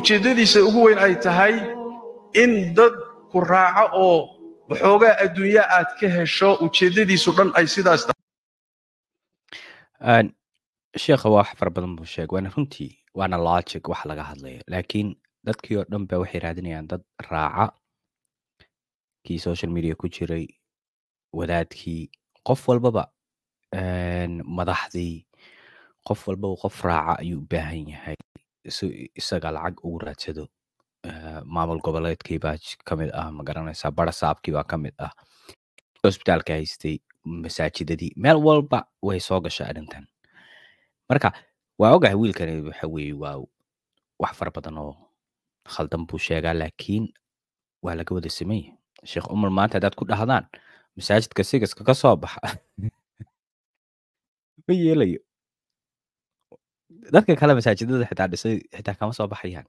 Ujeeddadiisa ugu weyn ay tahay in dad ku raaco oo waxoogaa adduunya aad ka hesho, ujeeddadiisu dhan ay sidaas tahay. Sheekha waa wax fara badan buu sheegay, waana runtii, waana logic wax laga hadlayo, laakiin dadkii oo dhan ba waxay raadinayaan dad raaca. Kii social media ku jiray, wadaadkii, qof walbaba, madaxdii, qof walbaba qof raaca ayuu u baahan yahay si isaga lacag ugu raadsado. Maamul goboleedkii baa ka mid ah, ma garanaysaa, barasaabkii baa ka mid ah, cusbitaalka haystay, masaajidadii, meel walba way soo gashaa arrintan. Marka waa ogahay wiilkani waxa weeye waa wax fara badan oo khaldan buu sheegaa, laakiin waa laga wada sameeyey. Sheekh Umar maanta haddaad ku dhahdaan masaajidka sigaska ka soo baxa, ma yeelayo. Dadka kale masaajidada xitaa dhisay xitaa kama soo baxayaan.